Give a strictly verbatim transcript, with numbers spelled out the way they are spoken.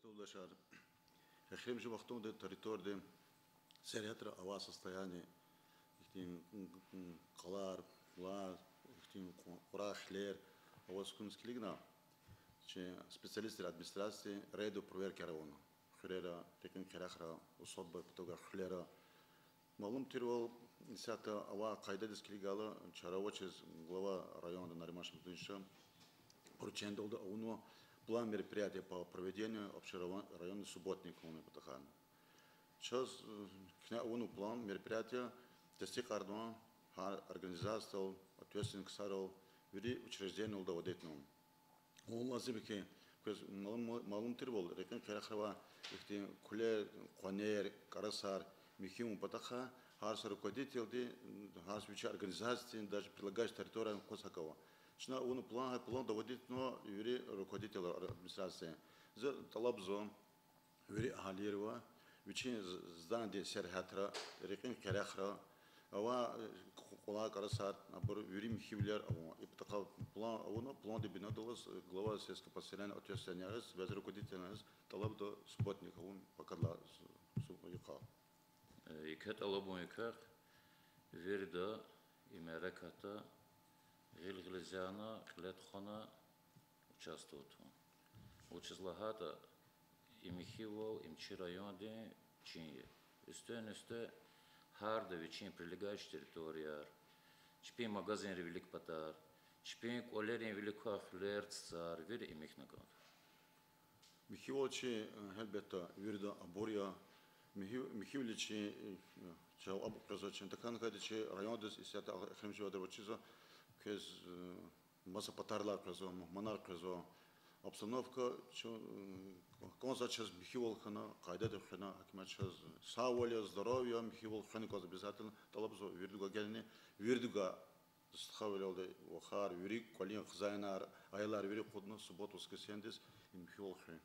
Юлдашар, эхиримжи вахтунда территорияда сергьятра авай состояние, ихьтин къалар, лар, ихьтин къу-, къурай хилер аваз хьуниз килигна, чи специалистри администрации рейдовые проверкаяр авуна. Хуьрера, рекьин къерехра, усадьбаяр патав гвай хуьлера. Малум тирвал, исятда авай къайдадиз килигайла, чара авачиз глава районда Нариман Шамсудиновича вручение авунва план мероприятий по проведению общерайонной субботник авун патахъай. Чаз, э, куьне авунва план мероприятия, тестикьарнава гьар организациядал, ответственный ксарал, вири учреждениеялда авайди тунва. Вун лазим я хьи, квез малум, малум тирвал, рекьин къерехра авай ихьтин куьлер, къванер, кӀарасар михьи авун патахъай, гьар са руководительди, гьар са вичин организациядин, даже прилегающий территориядин кваз гьакӀ ава. Чна авуна план, гьа планда авайди тунва вири руководителар администрации. За тӀалабзава вири агьалийривай, вичин з-, зданидин сергьятра, рекьин къерехра, авай, э, къу-, къулай кӀарасар, абур вири михьивилер авун. И патахъай план авуна, пландин бинаялди, э, глава сельского поселения ответственный ягъиз, вязи руководительниз тӀалабда субботник авун пакадилай с-, с-, йикъа. Э, еке тӀалабун еке, вирида и мярекатда гъил-гъилиз яна, кьиле тухвана, участвовать авун. Вучиз лагьайтӀа и михьивал, им чи райондин чин я. Уьстен-уьсте гьарда вичин прилегающий территорияр, чпин магазинрин вилик патар, чпин кӀвалерин вилик квай хуьлер, цацар, вири и михьна кӀанда. Михьивал чи, э, гьелбетда, вирида абур я. Михьи-, михьивиле чи, э, жаваб къвезва, чна тахьана кайди чи райондиз исятда эхиримжи вадра авачизва, квез, э, маса патарилай къвезва, мугьманар къвезва. Обстановка чун, э, кӀанзава чаз михьивал хьана, къайдада хвена, гьакимат чаз сагъвал я, здоровье, михьивал хвена кӀанзава, обязательно тӀалабзава виридавай гелени, виридавай стхавилелди вахар, вири кӀвалин хизанар, аялар вири акъудна суббота-воскресеньедиз и михьивал хуьн.